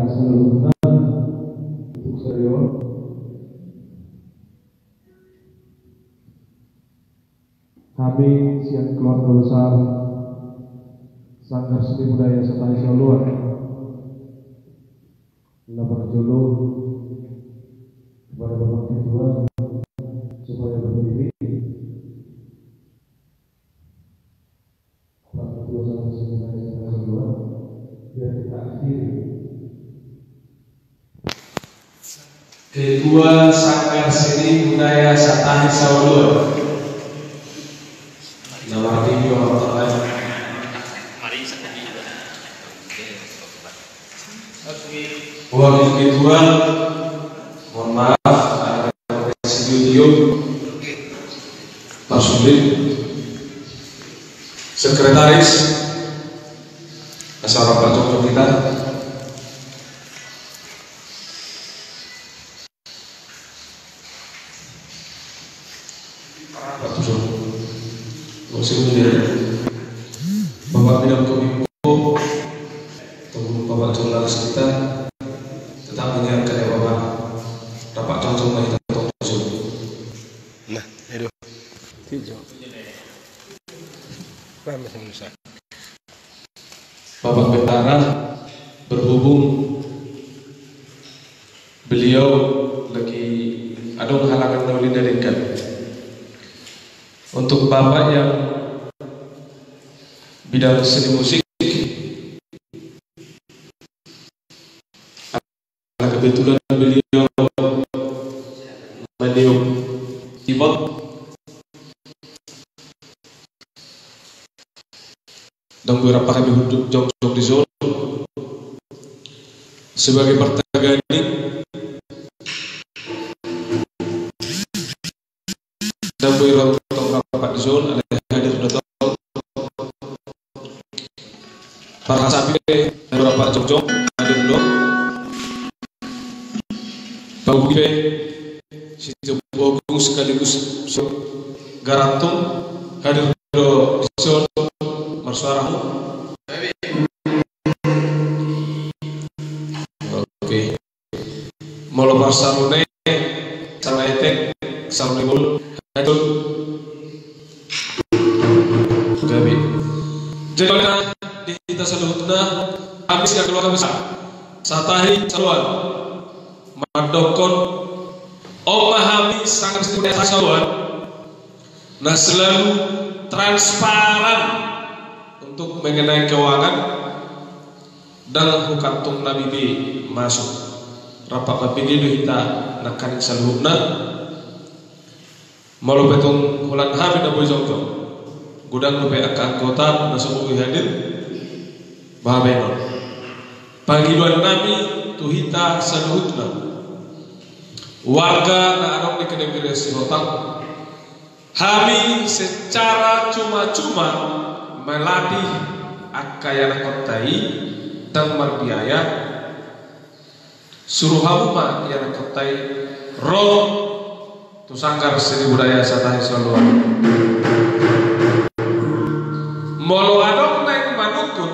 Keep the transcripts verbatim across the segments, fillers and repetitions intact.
Saluhutna untuk sario. Hami sian keluarga besar Sanggar Seni Budaya Satahi Saoloan. Na parjolo kepada Bapak Ketua supaya berdiri. Pak Ketua Sanggar Seni Budaya Satahi Saoloan, biar kita akhiri. Ketua Sanggar Seni Budaya Satahi Saoloan. Nomor tiga, nomor tengah. Wakil Ketua, mohon maaf, ada presidium, personil, sekretaris, asal rapat jongkok kita. Bapak Bidang Kominfo, tunggu Bapak Jurnalis kita, tetap menyiarkan ya Bapak. Rapat jongkok kita tunggu. Nah, itu. Tijo. Rame sama. Bapak Betara, berhubung beliau lagi adong halangan na uli na denggan. Untuk Bapak yang bidang seni musik, karena kebetulan beliau meniup keyboard. Dang boi rap hami hundul jongjong di son sebagai partagani. Dang boi rap tong rap di son, alai hadir do tong. Parhasap i pe, rap jongjong, hadir do. Pahuhut i pe, Sitiopu Agung sekaligus Garantung, hadir do di son, marsuara hamu. Oke. Molo parsarune, sanga etek, sarune bolon, hancur. Gabe. Jadi, di hita saluhutna, hami sian keluarga besar Satahi Saoloan mandokkon, on ma hami Sanggar Seni Budaya Satahi Saoloan na selalu transparan untuk mengenai keuangan, dang hukantung na bibi masuk. Rap mambege do hita nangkaning saluhutna. Molo pe tung holan hami na boi jongjong, godang dope angka anggota na so boi hadir. Bahen on pangidoan nami tu hita saluhutna, warga na adong di Kenegrian Sihotang. Hami secara cuma-cuma melatih angka ianakhonta i, dang marbiaya. Suru hamu ma ianakhonta i ro tu Sanggar Seni Budaya Satahi Saoloan. Molo adong naeng manungkun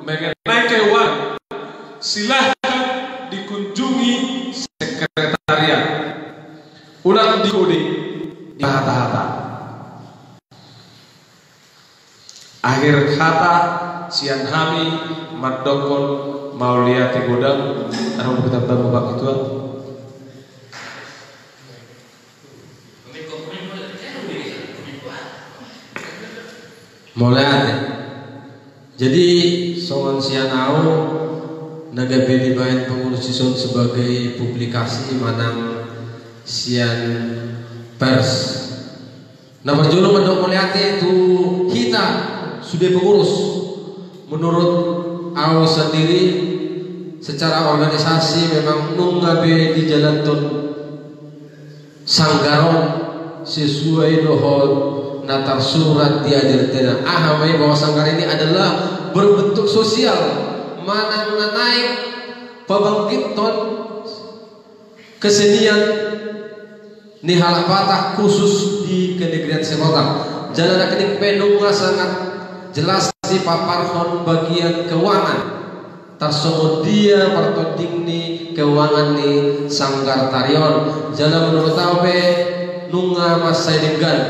mengenai keuangan, silahkan dikunjungi sekretariat. Unang dikode, dihata-hata. Akhir kata sian hami mandokkon mauliate godang. Adong dope tambahan, Bapak Ketua? Mauliate. Jadi, songon sian au na gabe dibaen pengurus dison sebagai publikasi manang sian pers. Na parjolo mandok mauliate tu hita sude pengurus. Menurut au sandiri, secara organisasi memang nunga be dijalanhon sanggar on sesuai dohot na tarsurat di A D R T na. Aha ma i, bahwa sanggar ini adalah berbentuk sosial, manang na naeng pabangkithon kesenian ni halak Batak, khusus di Kenegrian Sihotang. Jala nangkining pe nunga sangat jelas dipaparhon bagian keuangan. tarsongon dia partonding ni keuangan ni sanggar tari on. Jala menurut au pe nunga mansai denggan.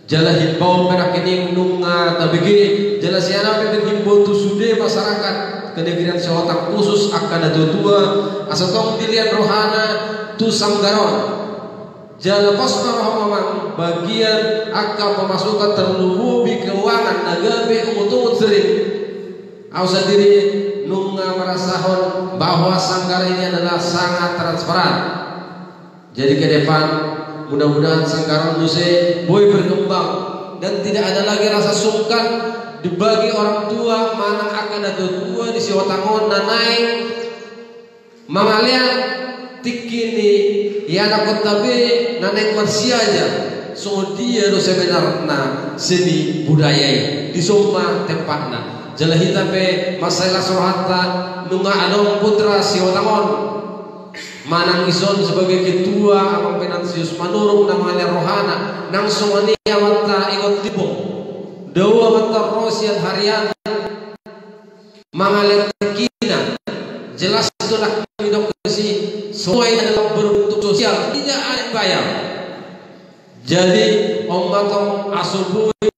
Jala himbau pe nangkining nunga tabege, jala sian au pe menghimbau tu sude masyarakat kenegrian Sihotang, khusus angka natuatua, asa tong dilehon rohana tu sanggar on. Jala pos ma roha, amang, bagian angka pemasukan terlumobi keuangan na gabe ungut-ungut sering. Au sandiri nunga merasahon bahwa sanggar ini adalah sangat transparan. Jadi ke depan, mudah-mudahan sanggar on muse boi berkembang dan tidak ada lagi rasa sungkan di bagi orang tua manang angka natuatua di Sihotang on na naeng mangalean tingki ni ianakhonta be na naeng marsiajar songon dia do sebenarna seni budaya i. Dison ma tempatna. Jala hita pe mansai las rohanta nunga adong putra Sihotang on. Manang ison sebagai ketua, Amang Venansius Manurung, na mangalean rohana, nang songon i amanta Ingot Limbong. Dao amanta ro sian Harian mangalean tingkina. Jelas do na hami dok disi, semua ini adalah berbentuk sosial, tidak ada yang bayar. Jadi, on ma tong asa boi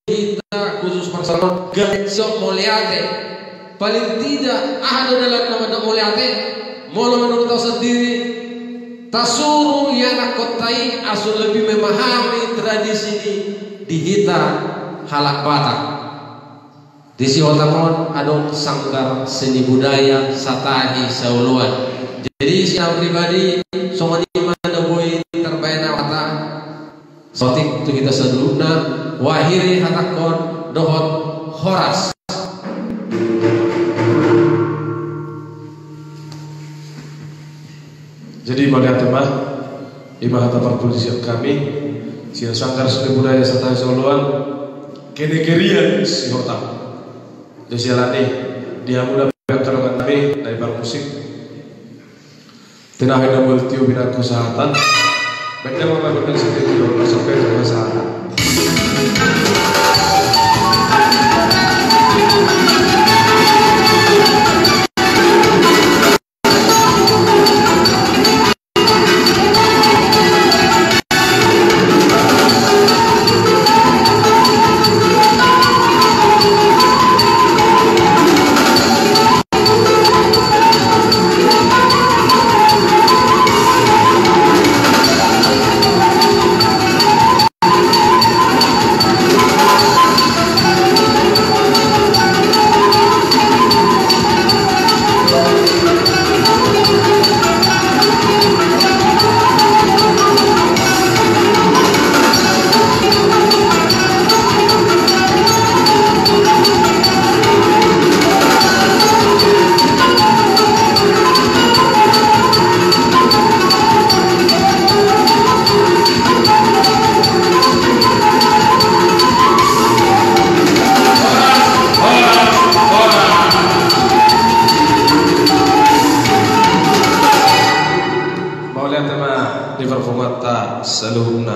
hita khusus parsaulian on gabe sihol mauliate. Paling tidak, aha do dalanna mandok mauliate? Molo menurut au sandiri, tasuru ianakhonta i asa lebih memahami tradisi ni di hita halak Batak. Di Sihotang on adong sanggar seni budaya Satahi Saoloan. Jadi, sian au pribadi, songon i ma na boi tarbahen au hata. Saotik tu hita saluhutna, huakhiri hatangkon dohot horas. Jadi, mauliate ma, i ma hata parpudi sian hami, sian Sanggar Seni Budaya Satahi Saoloan, kenegrian Sihotang. Jadi, siala ni i, di hamu na pe angka dongan nami na di parmusik, tinahi na multiu binangku sahatan. Benda mama benda sendiri dulu sampai ke sahatan. Mauliate ma di parpunguanta saluhutna.